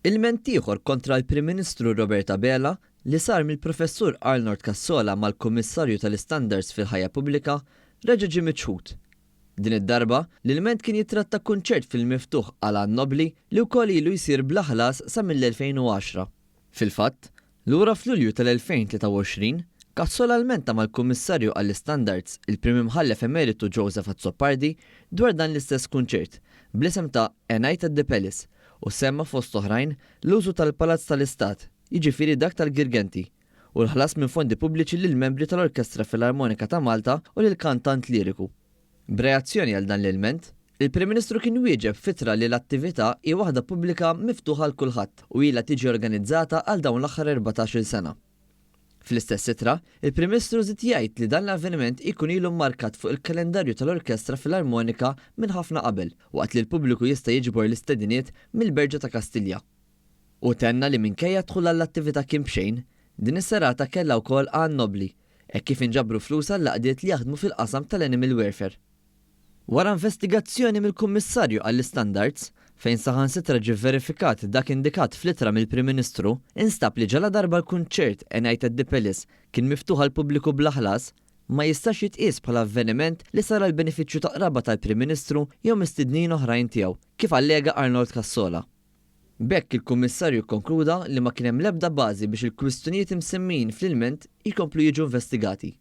Ilment ieħor kontra l-Prim Ministru Robert Abela li sar mill-Professur Arnold Cassola mal-Kummissarju tal-Istandards fil-Ħajja Pubblika reġa' ġie miċħud. Din id-darba, l-ilment kien jittratta kunċert fil-miftuħ għal għan nobbli li wkoll ilu jsir bla ħlas sa mill-2010. Fil-fatt, lura f'Lulju tal-2023, Cassola lmenta mal-Kummissarju għall-Istandards, il-Prim Imħallef Emeritu Joseph Azzopardi, dwar dan l-istess kunċert, bl-isem ta' A Night at the Palace, u semma fost oħrajn l-użu tal-Palazz tal-Istat, jiġifieri dak tal-Girgenti, u l-ħlas minn fondi pubbliċi lill-membri tal-Orkestra Filarmonika ta' Malta u lill-kantant liriku. B'reazzjoni għal dan l-ilment, il-Prim Ministru kien wieġeb f'ittra li l-attività hi waħda pubblika miftuħa għal kulħadd u ilha tiġi organizzata għal dawn l-aħħar 14-il sena. Fl-istess ittra, il-Prim Ministru żied jgħid li dan l-avveniment ikun ilu mmarkat fuq il-kalendarju tal-Orkestra Filarmonika minn ħafna qabel, waqt li l-pubbliku jista' jiġbor l-istediniet mill-Berġa ta' Kastilja. Hu tenna li minkejja d-dħul għall-attività kien b'xejn, din is-serata kellha wkoll għan nobbli, hekk kif inġabru flus għall-għaqdiet li jaħdmu fil-qasam tal-animal welfare. Wara investigazzjoni mill-Kummissarju għall-Istandards, fejn saħansitra ġie vverifikat dak indikat fl-ittra mill-Prim Ministru, instab li ġaladarba l-kunċert A Night at the Palace kien miftuħ għall-pubbliku bla ħlas, ma jistax jitqies bħala avveniment li sar għall-benefiċċju ta' qraba tal-Prim Ministru jew mistednin oħrajn tiegħu, kif allega Arnold Cassola. B'hekk il-Kummissarju kkonkluda li ma kien hemm l-ebda bażi biex il-kwistjonijiet imsemmijin fl-ilment jkomplu jiġu investigati.